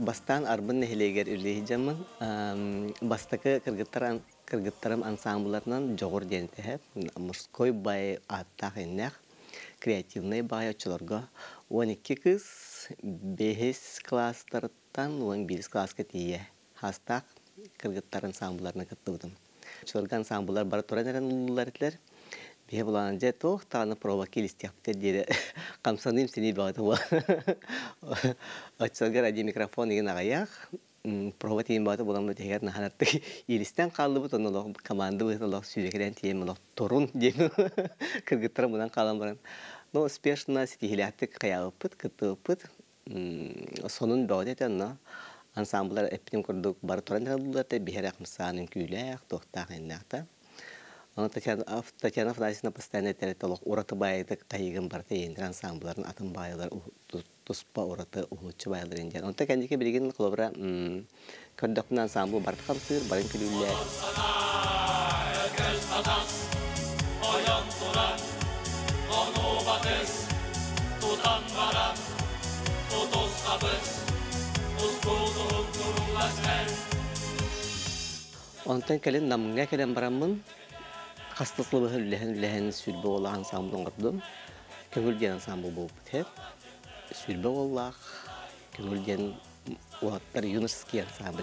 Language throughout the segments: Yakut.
Бастаан Арбын нэһилиэгэр үлэлии сылдьаммын, бастакы кыргыттар кыргыттарым ансаамбылларынан Дьоҕур диэн этэ. Мужской бай ааттаах иннээх, креативнай баай оччолорго 12 кыыс бэһис класстартан 11 класска тиийэ хаастаах кыргыттар ансаамбылларына кыттыбытым. Оччолорго ансаамбыллар бары туран эрэн ыллылар этилэр. Биһи булаан дьэ туох даҕаны проба киилистиэхпитэ диэри хамсаныым синии бөҕөтө буол. Оччолорго ради микрофон игин аҕыйах, проба тиийэн бөҕөтө буолан тиһигэр наһанартык иилистэн хааллыбыт, онно олох команда быһыытынан олох сүүрэкэлээн тиийэн олох турун диэн кыргыттара мунан хаалан баран, ну успешно ситиһиилээхтик хайаабыппыт, кыттыбыппыт. Сонун бөҕөтө этэ онно. Ансамблар эппитим курдук бары туран эрэллэр этэ, биһи эрэ хамсаан үҥкүүлээх, туохтаах иннээх да. Ону Татьяна Афанасьевна постоянно этэр этэ, олох ураты баайытык тайыгын барыта иэннэр ансамбларын атын баайылар туспа ураты уһулуччу баайыларын диэн. Онто кэнники билигин холобура көрдөхпүнэ ансамбл барыта хамсыыр, барын күлүүллэр. Ойон туран, ону батыс, тутан баран, тутус хабыс, ускулуһун турулас эн. Онтон кэлин Намҥа кэлэн бараммын, хаста сылыбыһы үлэһэн-үлэһэн сүүрбэ уоллаах ансамбль оҥордум. Көҥүл диэн ансамбль буолбут этэ. 20 уоллаах Көҥүл диэн уолаттар юношеский ансамбль.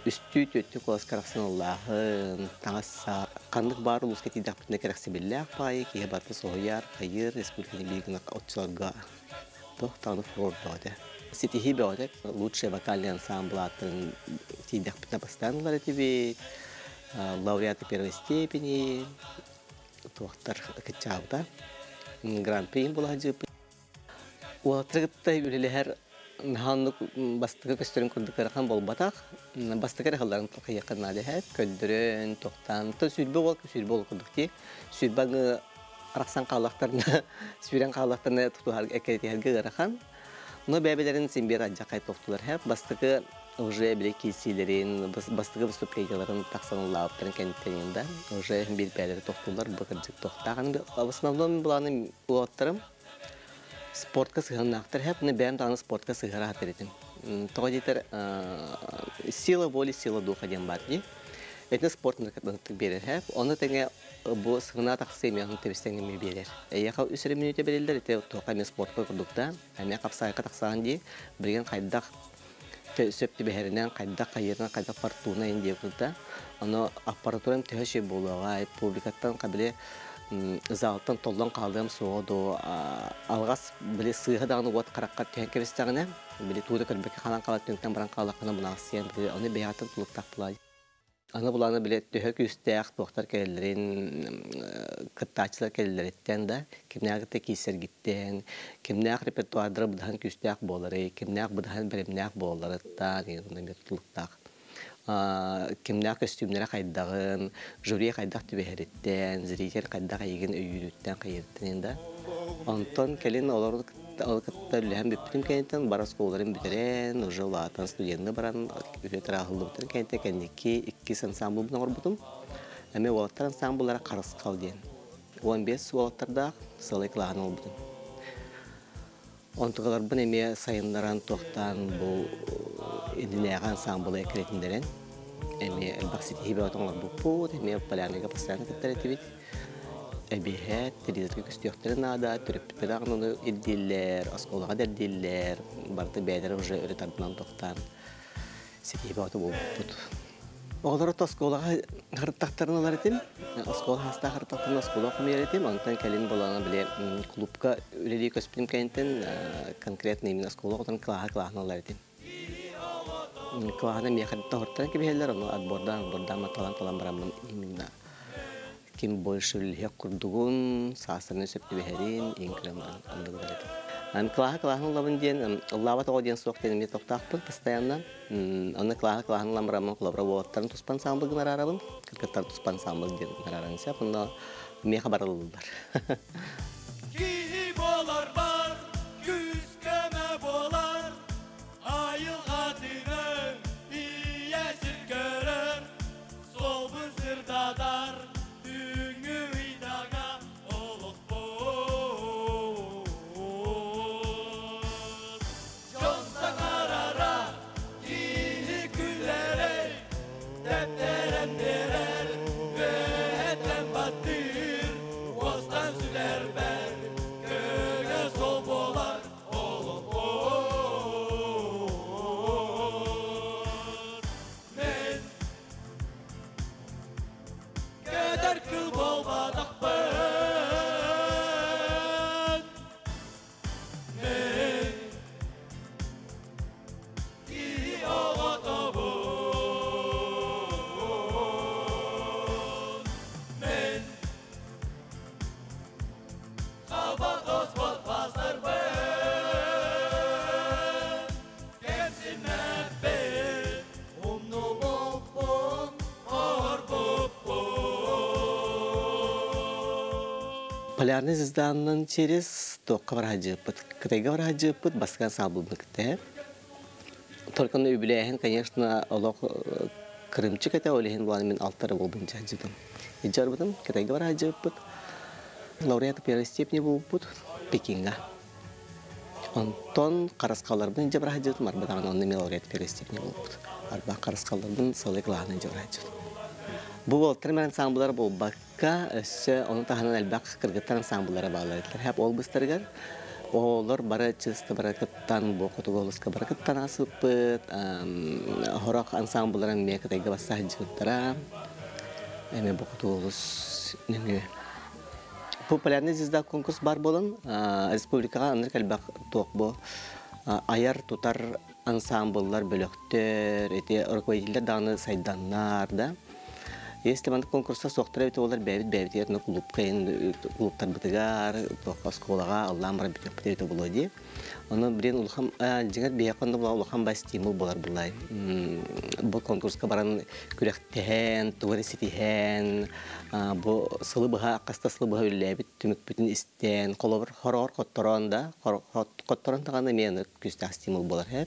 Үстүү түөттүү куоласка арахсан ыллааһын, таҥас ханнык баар улууска тиийдэхпитинэ кэрэхсэбиллээх баайы киһи барыта соһуйар, хайыыр, республиканы биир гына оччолорго туох даҕаны фурор бөҕөтө. Ситиһии бөҕөтө. Лучший вокальный ансамбль ааттарын тиийдэхпитинэ бастаан ылар этибит. Лауреаты первой степени, туохтар кыччаабыта. Гран-при буола сылдьыбыппыт. Уолаттары кытта үлэлэһэр наһаа оннук бастакы көстөрүн курдук ыарахан буолбатах. Бастакы эрэ сылларын хайыахха наада эһээт, көрдөрөн, тохтоон. Оттон 20 уол 20 уол курдук дии. 20 аҥы арахсан хааллахтарына, сүүрэн хааллахтарына тутуһар эккирэтиһэргэ ыарахан. Но бэйэлэрин син биир алдьархай тохтулар эһээт. Бастакы уже били киирсиилэрин, бастакы выступлениеларын тахсан ыллаабыттарын кэнниттэн да уже биир бэйэлэрэ тохтуулар, бу кырдьык тохтаах. В основном былааны уолаттарым спортка сыһыаннаахтар эһэп, но бэйэм даҕаны спортка сыһыара сатыыр этим. Тоҕо диэтэр сила воли, сила духа диэн баар дии. Итини спорт ынырык биэрэр эһэп. Ону тэҥэ бу сыгына тахсыы эмиэ ону тэбистэн эмиэ биэрэр. Эйиэхэ үс эрэ мүнүүтэ бэриллэр, ити туохха эмиэ спортка курдук да, эмиэ хапсаайга тахсаҕын дии. Билигин хайдах сөп түбэһэринэн, хайдах хайыырынан, хайдах фортуна ин диэбит да. Ону аппаратурам төһө ши буолуоҕа, публикаттан били залтан толлон хаалыам суоҕа дуо, алҕас били сыыһа даҕаны уот хараххар түһэн кэбистэҕинэ, били туура көрбөккө хаалан хаалар түҥтэн баран хааллаххына мунаахсыйан, били ону бэйэҕиттэн тулуктаах буолаа. Аны булааны били төһө күүстээх туохтар кэлэллэрин, кыттааччылар кэлэллэриттэн да, кимнээх кытта киирсэргиттэн, кимнээх репертуардара быдаһан күүстээх буоларый, кимнээх быдаһан бэлэмнээх буолалларыттан, эмиэ тутулуктаах. Кимнээх көстүүмнэрэ хайдаҕын, жюри хайдах түбэһэриттэн, зритель хайдах эйигин өйүүрүттэн, хайыырыттан да. Онтон кэлин олору ол кытта үлэһэн бүппүтүм кэнниттэн бары оскуолаларын бүтэрэн, уже улаатан студенны баран үлэ тырааһыллыбытын кэнниттэн кэнники иккис ансамблбын оҥорбутум. Эмиэ уолаттар ансамбллара Харысхал диэн. 15 уолаттардаах сыалай кылааһын ылбытым. Онтукаларбын эмиэ сайыннаран туохтаан бу иннинээҕи ансамблы эккирэтиннэрэн эмиэ элбэх ситиһии бөҕөтө оҥорбуппут, эмиэ Поляныга постоянно кыттар этибит. Эбиэһэ телевизорга көстүөхтэрин наада, төрөппүттэр даҕаны ону ирдииллэр, оскуолаҕа да ирдииллэр, барыта бэйэлэрэ уже өрө тардынан тохтоон ситиһии бөҕөтө буолбуппут. Оҕолору оскуолаҕа харыттахтарын ылар этим, оскуола хаастаах харыттахтарын оскуола хомуйар этим, онтон кэлин буолан били клубка үлэлии көспүтүм кэнниттэн конкретно именно оскуола оҕотун кылааһа кылааһын ылар этим. Кылааһына миэхэ тоһуттан кэбиһэллэр, ону отбордаан отбордаан маталан талан бараммын именно ким больше үлүһүөх курдугун, саастарынан сөп түбэһэрин, иҥ көрөн баран оннугар этим. Кылааһа кылааһын ылабын диэн, ыллаабат оҕо диэн суох диэн эмиэ тохтоохпун постоянно. Онно кылааһа кылааһын ылан бараммын холобура уолаттарын туспа ансамбль гына араарабын, кыргыттарын туспа ансамбль диэн арааран сөп. Онно миэхэ барыллар. Киһи буолар бар, күүс көмө буолар, айылҕатыгар ийэ сир көрөр, суолбун сырдатар, түүҥҥү ыйдаҥа олохпут. Дьон саҥарара, Полярный звезданан через туохха бара сылдьыбыппыт. Кытайга бара сылдьыбыппыт, бастакы ансаамбылбын кытта. Только үбүлээһин, конечно, олох кырыымчык этэ, ол иһин буолан мин алта эрэ буолбун сылдьыбытым. Илдьэ барбытым, Кытайга бара сылдьыбыппыт. Лауреат первой степени буолбуппут Пекиҥҥа. Онтон харысхалларбын илдьэ бара сылдьыбытым, арба даҕаны онно эмиэ лауреат первой степени буолбут. Арба харысхалларбын сылы кылааһынан илдьэ бара сылдьыбытым. Бу уолаттар ансаамбылар буолбакка, өссө ону таһынан элбэх кыргыттар ансаамбыллара бааллар этилэр. Хэп ол быстарыгар оҕолор бары чыста бары кыттан, бу хотугу улууска бары кыттан аасыппыт, хорох ансаамбыллара эмиэ Кытайга басса сылдьыбыттара. Эмиэ бу хотугу улуус нөҥүө. Бу Полярная звезда конкурс бар буолан, республикаҕа ынырык элбэх туох бу айар-тутар ансаамбыллар, бөлөхтөр, ити руководителлэр даҕаны сайданнар да. Если маннык конкурса суохтара эбитэ буоллар бэйэбит бэйэбитигэр ну клубка клубтарбытыгар, туохха оскуолаҕа аллаан баран бүтүөхпүт эбитэ буолуо дии. Ону билин улахан дьиҥэр биһиэхэ онно була улахан ба стимул буолар буллай. Бу конкурска баран күрэхтэһэн, тугу эрэ ситиһэн, бу сылы быһа, хаста сылы быһа үлэлээбит түмүкпүтүн истэн, холобур хороҕор хотторон да, хотторон даҕаны эмиэ күүстээх стимул буолар һэ.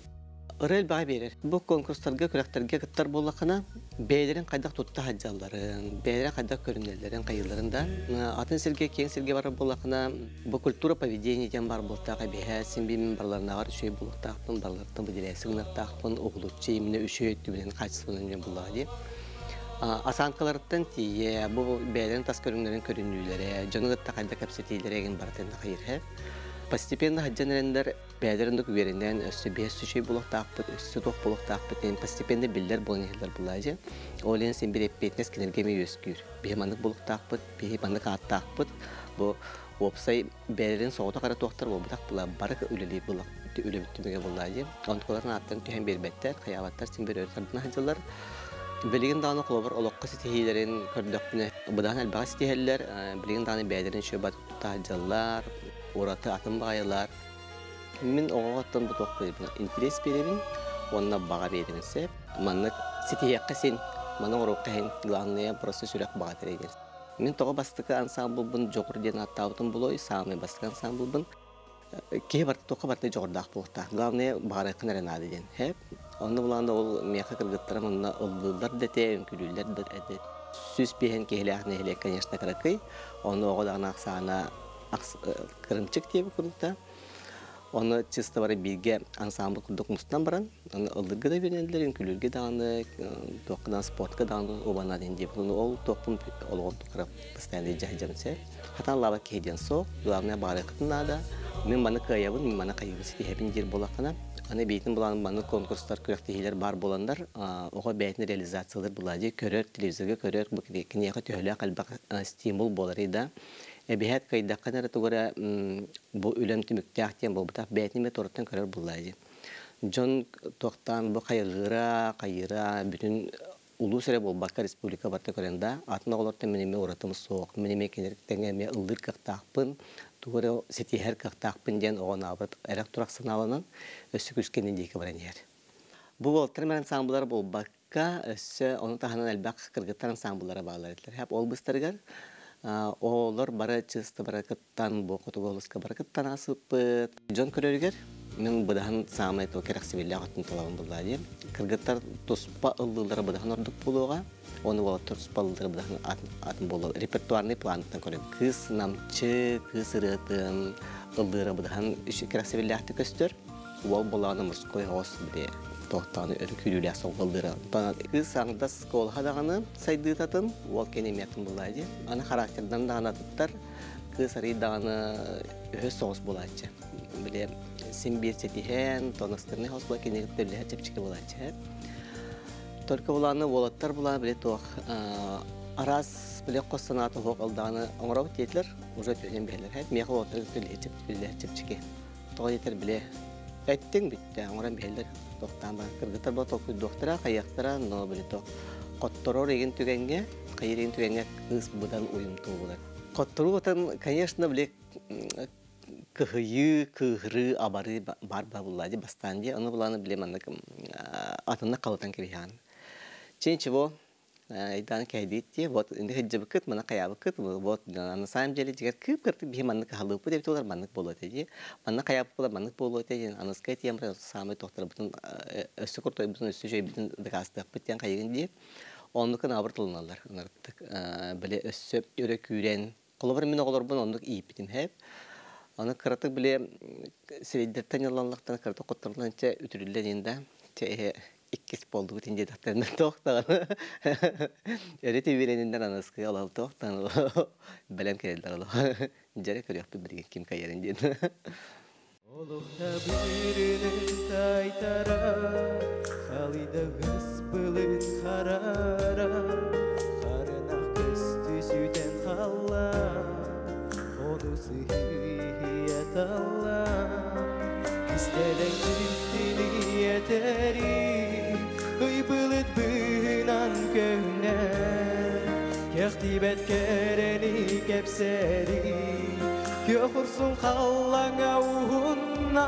Ырыа элбэҕи биэрэр. Бу конкурстарга, күрэхтэргэ кыттар буоллаххына, бэйэлэрин хайдах тутта сылдьалларын, бэйэлэрин хайдах көрүнэллэрин, хайыылларын да, атын сиргэ, киэҥ сиргэ барар буоллаххына, бу культура поведения диэн баар буолтаах эбиһэ, син биир мин барыларынааҕар үчүгэй буолуохтаахпын, барыларыттан выделяйся гыныахтаахпын, уһулуччу именно үчүгэй өттүбүнэн, хаачыстыбанан диэн буоллаҕа дии. Осанкаларыттан тиийэ, бу бэйэлэрин тас көрүҥнэрин көрүнүүлэрэ, дьону кытта хайдах кэпсэтиилэрэ игин барытын да хайыр. Постепенно сылдьан эрэннэр бэйэлэрин да үөрэнэн өссө биэс үчүгэй буолуохтаахпыт, өссө туох буолуохтаахпыт диэн постепенно биллэр буолан иһэллэр булаадьы. Ол иһин син биир эппиэтинэс кинилэргэ эмиэ үөскүүр. Биһи маннык буолуохтаахпыт, биһи маннык ааттаахпыт. Бу уопсай бэйэлэрин соҕотох эрэ туохтар буолбатах була бары үлэлиир була үлэбит түмүгэ буоллаа дии. Онтукаларын ааттарын түһэн биэрбэттэр, хайаабаттар син биир өрө тардына сылдьаллар. Билигин даҕаны холобур олоххо ситиһиилэрин көрдөхпүнэ, быдаан элбэҕи ситиһэллэр, билигин даҕаны бэйэлэрин үчүгэй бат тутта сылдьаллар, ураты атын баҕайылар. Мин оҕоҕоттон бу туох биэрэбин, интэриэс биэрэбин уонна баҕа биэрэбин сөп. Маннык ситиһиэххэ син, маны оҥоруохха иһин, главное просто сүрэх баҕата эрэ диэн. Мин тоҕо бастакы ансаамбылбын Дьоҕур диэн ааттаабытым буолуой, саамай бастакы ансаамбылбын. Киһи барыта туохха барыта дьоҕурдаах буолуохтаах. Главное баҕарыаххын эрэ наада диэн. Һэп. Онно булаанда ол миэхэ кыргыттарым онно ыллыыллар да этэ, үҥкүүлүүллэр да этэ. 105 киһилээх нэһилиэк, конечно, кыракый. Ону оҕо даҕаны ахсаана кырымчык диэбит курдук Оны чисто бары бииргэ ансамбль курдук мустан баран, аны ыллырга да үөрэнэллэр, үҥкүүлүүргэ даҕаны, туохха спортка даҕаны убана диэн диэбит. Ол туохпун олоҕун тухары постоянно дьаһайдьам сөп. Хатан лаба киһи диэн суох, главное баарыаххытын наада. Мин маны кыайабын, мин маны хайыыбын ситиһэбин диир буоллаххына, аны биитин булан маны конкурстар, күрэхтэһиилэр баар буоланнар, оҕо бэйэтин реализациялар була дии, көрөр, телевизорга көрөр, бу киниэхэ төһөлөөх элбэх стимул буоларый да, эбиһээт кыайдаххына эрэ тугу эрэ бу үлэм түмүктээх диэн буолбатах, бэйэтин эмиэ туораттан көрөр буоллаа дии. Дьон туохтаан бу хайҕыыра, хайыыра бүтүн улуус эрэ буолбакка республика барыта көрөн да, атын оҕолортон мин эмиэ уратым суох, мин эмиэ кинилэр тэҥэ эмиэ ыллыыр кыахтаахпын, тугу эрэ ситиһэр кыахтаахпын диэн оҕо наабыт эрэх-турах санааланан өссө күүскэ иннин диэки баран иһэр. Бу уолаттар ансаамбыллар буолбакка, өссө ону таһынан элбэх кыргыттар ансаамбыллара бааллар этилэр. Ол быстарыгар оҕолор бары чыста бары кыттан, бу хотугу улууска бары кыттан аасыппыт. Дьон көрөрүгэр мин быдаһан саамай то кэрэхсэбиллээх өттүн талабын буллаа диэн. Кыргыттар туспа ыллыылара быдаһан ордук буолуоҕа, уонна уолаттар туспа ыллыылара быдаһан атын буолуо. Репертуарный планыттан көрөм. Кыыс намчы, кыыс ырыатын ыллыыра быдаһан кэрэхсэбиллээхтик көстөр. Уол буолаҕына морской оҕус били туохтааны өрө күүрүүлээх соҕоллыыра. Кыыс аҥардас куолаһа даҕаны сайдыытатын, уол кини эмиэтин булаа дии. Аны характердан даҕаны атыттар, кыыс арый даҕаны өһөс соҕус буолааччы. Били син биир ситиһэн, тонастырный хос була кинигэ төллөһө чэпчэки буолааччы. Только булааны уолаттар була били туох араас били хос санаата суох ылдаҕаны оҥоробут диэтилэр, уже түһэн биһэлэр. Миэхэ уолаттар төллөһө чэпчэки. Тоҕо диэтэр били эттиҥ бүттэ, оҥорон биһэллэр туохтаан баран кыргыттар бу толкуйдуохтара, хайыахтара, но били то хотторор игин түгэҥҥэ, хайыр игин түгэҥҥэ кыыс быдан уйумтуу булар. Хотторуу отон, конечно, били кыһыйыы, кыыһырыы, абарыы бар булла ди бастаан ди, ону буланы били маннык атыннык халытан кириһаан. Чин чего, Айдаан кэһэдиит дии, вот инде сылдьыбыккыт, маны хайаабыккыт, вот на самом деле дьигэр кыып-кыртык биһи маннык аһылыыппыт эбит буолар, маннык буолуо этэ дии. Манна хайаабыт буолар, маннык буолуо этэ диэн аныска этиэм саамай тохторбутун өссө куртойбутун, өссө үчүгэйбитин дакаастыахпыт диэн хайыгын дии. Оннук анаабыр тылыналлар. Ынырыктык били өссө өрө күүрэн, холобур мин оҕолорбун оннук ииппитим хэп. Аны кыратык били сирэйдэртэн ыллаллахтан кыратык хотторунан чэ үтүрүллэн иһин да чэ эһэ иккис буолдубут ин диэтэхтэринэ туох даҕаны өрө тибиирэниннэр аныскы олох туох даҕаны бэлэм кэлэллэр олох дьэрэ көрүөхпүт билигин ким кайарын диэн. Олохта бүрүнүн тайтара, халыйда ыс былыт харара, харынах көстү сүтэн халла, ону сыһыйа талла. Кистэлэҥ түктини этэри, ый былыт быһынан көһүнэр, кэхтибэт кэрэни кэпсэри, күөх урсун халлаҥа уһунна.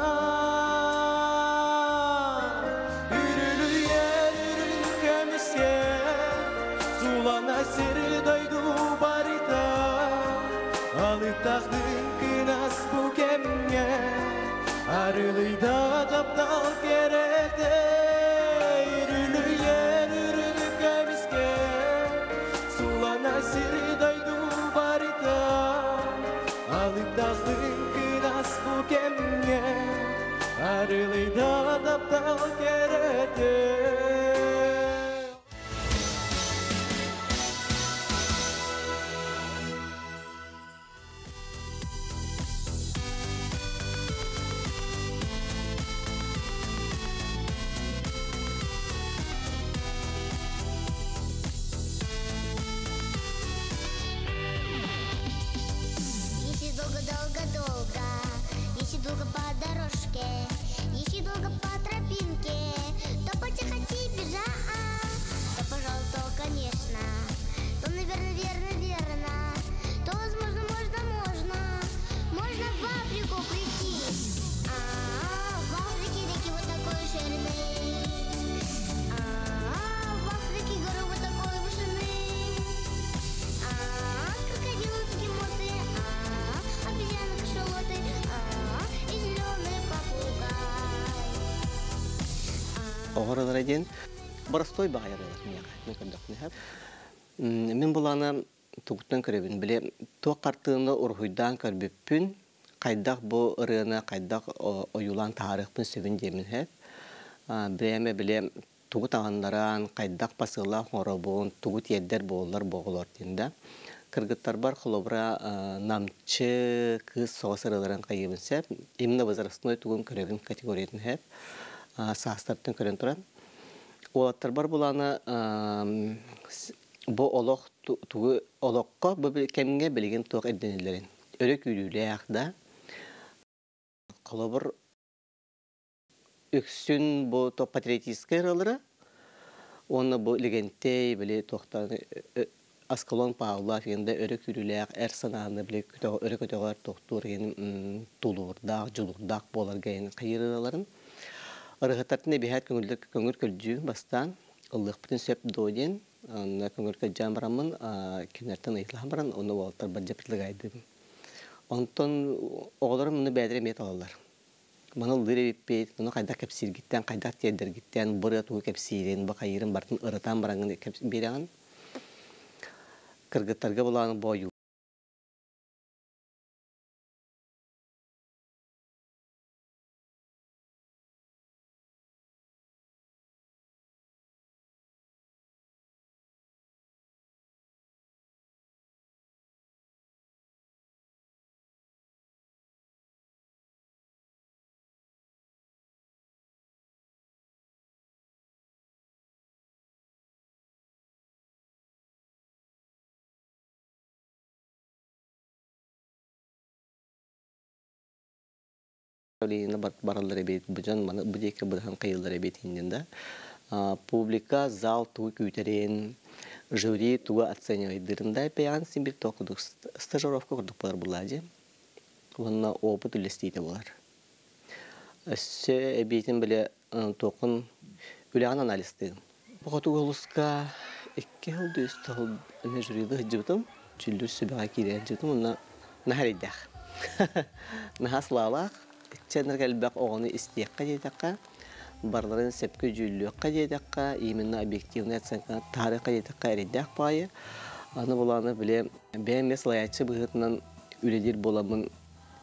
Үрүлүйэр үрүн көмүскэ, сулана сир дойду барыта, алыптахтын кынас бу кэмҥэ, арылыйда таптал кэрэтэ. Үрүлүйэр үрүн көмүскэ, сулана сир дойду барыта, алыптахтын кынас бу кэмҥэ, арылыйда таптал кэрэтэ. Если долго-долго-долго, если долго по дорожке, если долго по тропинке, то потихоньку бежать, то, пожалуй, то, конечно, то, наверное, верно, верно, то, возможно, можно, можно, можно в Африку прийти. А, в Африке реки вот такой ширины, а, в Африке горы вот такой вышины. А, крокодилы, бегемоты, а, обезьяны, кашалоты, а, и зеленый попугай. Оҕоролоро диэн боростой баҕайарылар миэхэ мин көрдөхпүнэ мин булаана тугуттан көрөбүн били туох хартыына уруһуйдаан көрбүппүн хайдах бу ырыаны хайдах ойуулаан таһаарыахпын сөбүн диэмин һэп бэйэме били тугу таҕыннаран хайдах посыллаах оҥоробун тугу тиэрдэр буоллар буолар диэн да кыргыттарбар холобура намчы кыыс соҕус ырыаларын хайыыбын сөп именно возрастной тугун көрөбүн категориятын һэп саастартан көрөн туран уолаттарбар булаана бу олох тугу олоххо бу кэмҥэ билигин туох ирдэниллэрин өрө күүрүүлээх да холобур үксүн бу то патриотическай ырыалара уонна бу Легентей били туохтан Аскалон Павлов да өрө күүрүүлээх эр санааны били өрө көтөҕөр тохтуур тулуурдаах дьулуурдаах буоларга хайыр ырыаларын ырыһыттартын эбиһээт көҥүллүк көҥүр көлдьүү бастаан ыллыахпытын сөп дуо диэн онно көҥүр көлдьөөн бараммын кинилэртэн ыйыталаһан баран онно уолаттар бадьа предлагайдым. Онтон оҕолорум муну бэйэлэрэ эмиэ талаллар. Маны ыллыыр эбиппит, ону хайдах кэпсииргиттэн, хайдах тиэрдэргиттэн, бу ырыа тугу кэпсиирин, бу хайыырын барытын ырытан бараҥҥын биэрэҕин. Кыргыттарга булааны бою бараллар эбит, бу дьон маны бу диэки быдаһан хайыллар эбит иннин да. Публика зал тугу күүтэрин, жюри тугу оценивайдырын да бэйэҕин син бир туох курдук стажировка курдук буолар булаа дии. Уонна опыт үллэстиитэ буолар. Өссө эбиитин биле туохун үлэҕин анализтыын. Бу хотугу улуска 2 сыл да 3 сыл эмиэ жюрида сылдьыбытым. Дьүүллүүр сүбэҕэ киирэ сылдьыбытым уонна наһаа эрэйдээх. Наһаа сылаалаах. Иччэннэр элбэх оҕону истиэххэ диэтэххэ, барыларын сөпкө дьүүллүөххэ диэтэххэ, именно объективная оценка таһаарыахха диэтэххэ эрэйдээх баҕайы. Аны булааны били бэйэм эмиэ салайааччы быһыытынан үлэлиир буоламмын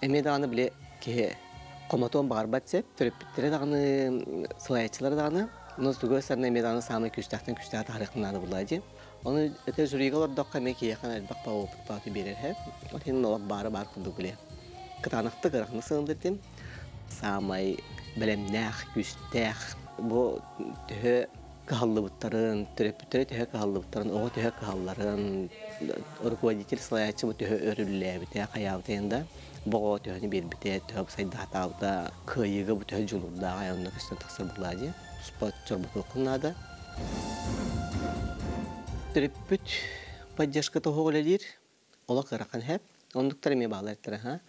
эмиэ даҕаны били киһи хомотуон баҕарбат сөп, төрөппүттэрэ даҕаны, салайааччылара даҕаны, но с другой стороны эмиэ даҕаны саамай күүстээхтэн күүстээх таһаарыахха наада буоллаҕа дии. Ону это жюрига олордоххо эмиэ киһиэхэ элбэх опыт баҕаты биэрэр һэ. Ол иһин олох баара баар курдук били. Кытаанахтык ырахны сыһыннырдым. Саамай бэлэмнээх, күүстээх бу төһө кыһаллыбыттарын, төрөппүттэрэ төһө кыһаллыбыттарын, оҕо төһө кыһалларын, руководитель салайааччы бу төһө өрүллээбитэ, хайаабыта да, боҕо төһөнү биэрбитэ, төһө сайдаатаабыта, кыайыыга бу төһө дьулуурдааҕа онно көстөн тахсар буоллаа дии. Туспа чорботуоххун наада. Төрөппүт поддержката суох үлэлиир, олох ыарахан һэп. Оннуктар эмиэ баалар этилэр ха.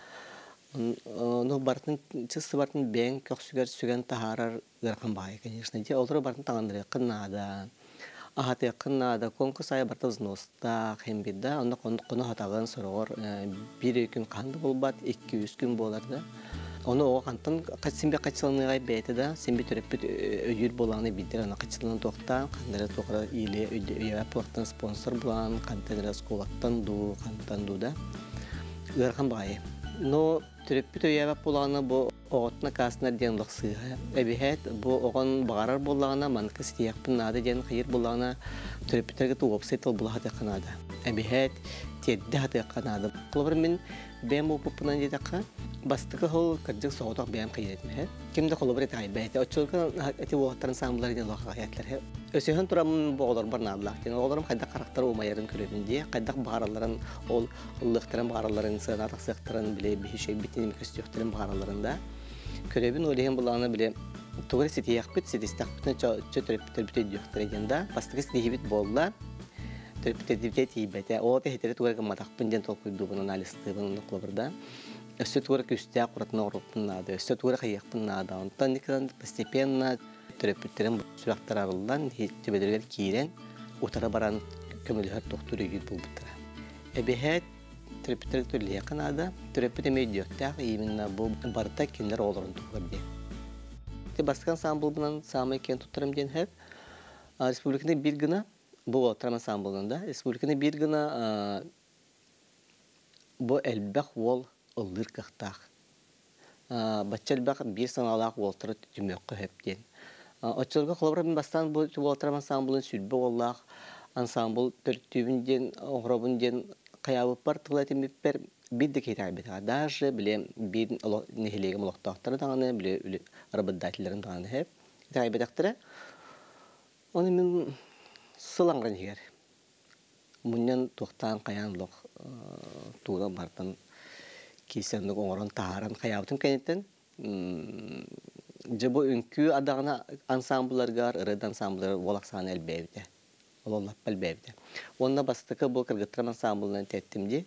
Ону барытын чысты барытын бэйэҥ көхсүгэр сүгэн таһаарар ыарахан баҕайы, конечно. Дьэ, олору барытын таҥыннарыаххын наада. Аһатыаххын наада. Конкурс аайы барыта взностаах иһин биир да. Онно хоно хатаҕын сороҕор биир күн хаһан да буолбат, 2-3 күн буолар да. Ону оҕо хантан син би хаччыланыаҕай бэйэтэ да, син би төрөппүт өйүүр буолаҕына биирдэр аны хаччыланан туохтаан, ханна эрэ туох эрэ иилиэ өйөөбөт буолахтан спонсор булан, хантан эрэ оскуолаттан дуу, хантан дуу да. Ыарахан баҕайы. Но төрөппүт өйөөбөт буолаҕына бу оҕотун аккаастанар диэн олох сыыһа. Эбиһээт бу оҕон баҕарар буоллаҕына маннык ситиһиэхпин наада диэн хайыр буоллаҕына төрөппүттэргэ уопсай тыл була сатыахха наада. Эбиһээт тиэрдэ сатыахха наада. Холобур мин бэйэм опыппынан диэтэххэ, бастакы сыл кырдьык соҕотох бэйэм хайыатым иһэ. Ким да холобур итэҕэйбэт. Оччолорго эти уолаттарын саамылар диэн олох аҕыйатлар. Өсөһөн тураммын бу оҕолорбор наадалаах диэн. Оҕолорум хайдах харахтара умайарын көрөбүн дии, хайдах баҕаралларын, ол ыллыахтарын баҕаралларын, сыана тахсыахтарын, били биһи үчүгэйбитин көстүөхтэрин баҕаралларын да. Көрөбүн ол иһин булаана били тугу эрэ ситиһиэхпит, ситистэхпитинэ чө төрөппүттэрбит өйдүөхтэрэ диэн да. Бастакы ситиһиибит буолла. Төрөппүттэрбитэ тиийбэтэ. Ол иһитэрэ тугу эрэ гымматахпын диэн толкуйдуубун, анализтыыбын онно холобур да. Өссө тугу эрэ күүстээх уратыны оҥоруохпун наада, өссө тугу эрэ хайыахпын наада. Онтон никогда постепенно төрөппүттэрим сүрэхтэрэ арыллан, төбөлөрүгэр киирэн, утары баран көмөлөһөр тохтуур өйүүр буолбуттара. Эбиһээт төрөппүттэргэ төлүһүөххэ наада. Төрөппүт эмиэ өйдүөхтээх, именно бу барыта кинилэр оҕолорун туһугар диэн. Бастакы ансамблбынан саамай киэн туттарым диэн сөп. Республиканы биир гына, бу уолаттар ансамблынан да, республиканы биир гына бу элбэх уол ыллыыр кыахтаах. Бачча элбэх биир санаалаах уолтары түмүөххэ сөп диэн. Оччолорго холобура мин бастаан бу уолаттар ансамблын 20 уоллаах ансамбл төрүттүүбүн диэн оҥоробун диэн хайаабыппар тыл этиммиппэр биир да киһи итэҕэйбэтэҕэ. Даже били биир нэһилиэгим олохтоохторо даҕаны, били работодателлэрин даҕаны сөп итэҕэйбэтэхтэрэ. Ону мин сыл аҥарын иһигэр мунньан туохтаан хайаан олох туура бартан киирсэн оҥорон таһааран хайаабытым кэнниттэн дьэ бу үҥкүү адаҕына ансамбларгар ырыа ансамблар уол ахсаана элбээбитэ. Ол лаппа элбээбитэ. Уонна бастакы бу кыргыттар ансамблынан тэттим дии.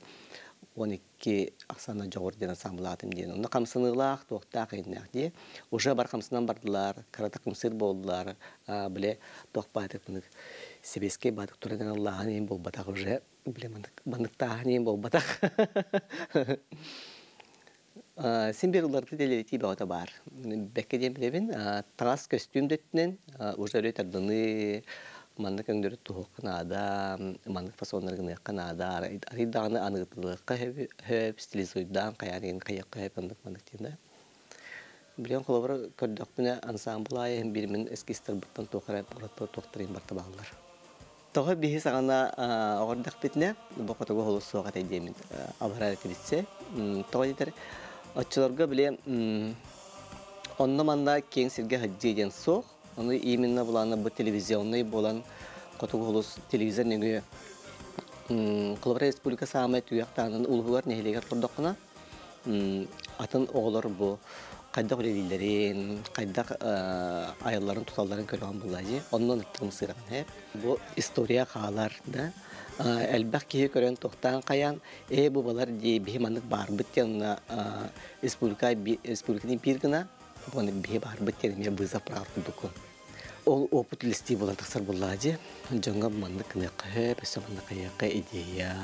12 ахсаана дьоҕур диэн ансамблаатым диэн. Онно хамсаныылаах, туохтаах иһиннээх дии. Уже бар хамсанан бардылар, карата кымсыыр буоллулар. Биле туох баатык мынык сэбиэскэй баатык туран аллааһын иһин буолбатах уже биле манныктааһын иһин буолбатах. Син бир уларыты дэлэритии бөҕөтө баар. Бэккэ диэн билэбин, таҥас көстүүм да өттүнэн уже өрө тардыныы, маннык өҥнөрү туһуохха наада, маннык фасоннары гыныахха наада, арый даҕаны аныгытылыахха сөп, стилизуйдаан хайаан иһин хайыахха сөп, оннук маннык диэн да. Билигин холобура көрдөхпүнэ ансамбл аайы иһин биир мин эскизтарбыттан туох эрэ туохтар иһин барыта бааллар. Тоҕо биһи саҕана оҕордохпитинэ бу хотугу холус суох этэ диэмин абарар этибитсэ. Тоҕо диэтэр оччолорго били онно-манна киэҥ сиргэ сылдьыы диэн суох. Ону именно булаана бу телевизионный буолан хотугу холус телевизор нөҥүө Холобура республика саамай түгэх таанын улуһугар нэһилиэгэр турдаххына атын оҕолор бу хайдах үлэлииллэрин, хайдах айалларын туталларын көрөҕүн булла дии. Оннун ыттыгым сыыраҕын Бу история хаалар да. Элбэх киһи көрөн тохтаан хайаан, ээ бу балар дии биһи маннык баарбыт диэн республика республиканы биир гына, бу биһи баарбыт диэн эмиэ вызов прав курдуккун. Ол опыт үллэстии буолан тахсар буоллаҕа дии. Дьоҥҥо маннык гыныахха сөп, өссө маннык хайыахха идея.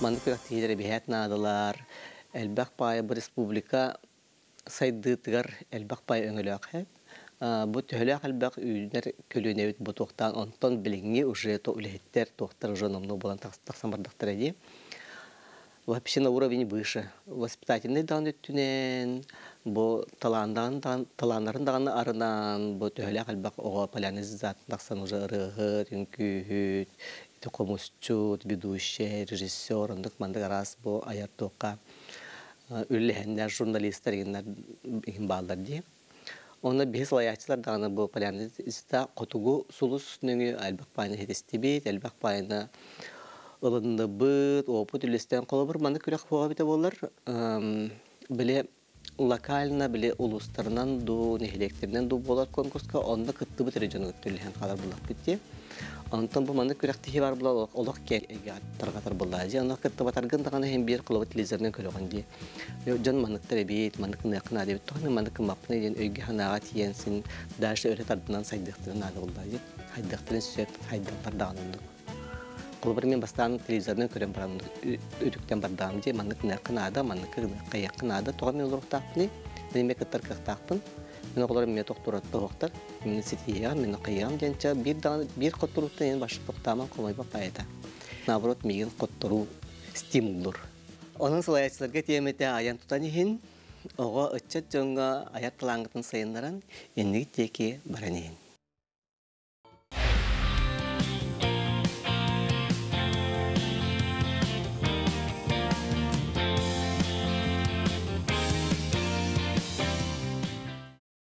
Маннык күрэхтэһиилэр эбиһээт наадалар, элбэх паайа бу республика сайдыытыгар элбэх паай өҥөлөөх һэ. Бу төһөлөөх элбэх үүнэр көлүөнэбит бу туохтаан онтон билиҥҥи уже то үлэһиттэр туохтар уже номнуо буолан тахсан бардахтара дии. Вообще на уровень выше. Воспитательный даҕаны өттүнэн, бу талаандаҕын талааннарын даҕаны арынан, бу төһөлөөх элбэх оҕо поляризациятын тахсан уже ырыаһыт, үҥкүүһүт, ити хомусчут, ведущий, режиссер, оннук маннык араас бу айар туохха үллэһэннэр, журналистар иһин бааллар дии. Онно биһи салайааччылар даҕаны бу поляризация хотугу сулус нөҥүө элбэх паайны иһитистибит, элбэх паайны ылынныбыт, опыт үллэстэн холобур маннык күрэх буола эбитэ буоллар, били локально били улуустарынан дуу, нэһилиэктэринэн дуу буолар конкурска онно кыттыбыт эрэ дьону кытта үллэһэн хаалар буоллахпыт дии. Онтон бу маннык күрэхтэһии бар була олох киэҥ эйгэҕэ тарҕатар буоллаа дии. Онно кыттыбатаргын даҕаны иһин биир холобур телевизорынан көрөҕүн дии. Дьон манныктар эбит, маннык гыныахха наада эбит, тоҕо маннык гыммаппыный диэн өйгө-санааҕа тиийэн син дальше өрө тардынан сайдыахтарын наада буоллаа дии. Хайдыахтарын сөп, хайдаллар даҕаны оннук. Холобур, мен бастаан телевизорынан көрөн баран үтүктэн бардаҕым дии, маннык гыныахха наада, маннык гыныахха наада, тоҕо мен олоруохтаахпыный, мин эмиэ кыттар кыахтаахпын, мин оҕолорум эмиэ тохтуураттан оһохтор, мин ситиһиэҕим, мин хайыаҕым диэн ча биир даҕаны биир хотторууттан иһин башы тохтоомон хомойбот баайата. Наоборот, миигин хотторуу стимуллур. Онон салайааччыларга тиэмэтэ айан тутан иһин, оҕо ыччат дьоҥҥо айар талааҥҥытын сайыннаран, инники диэки баран иһин.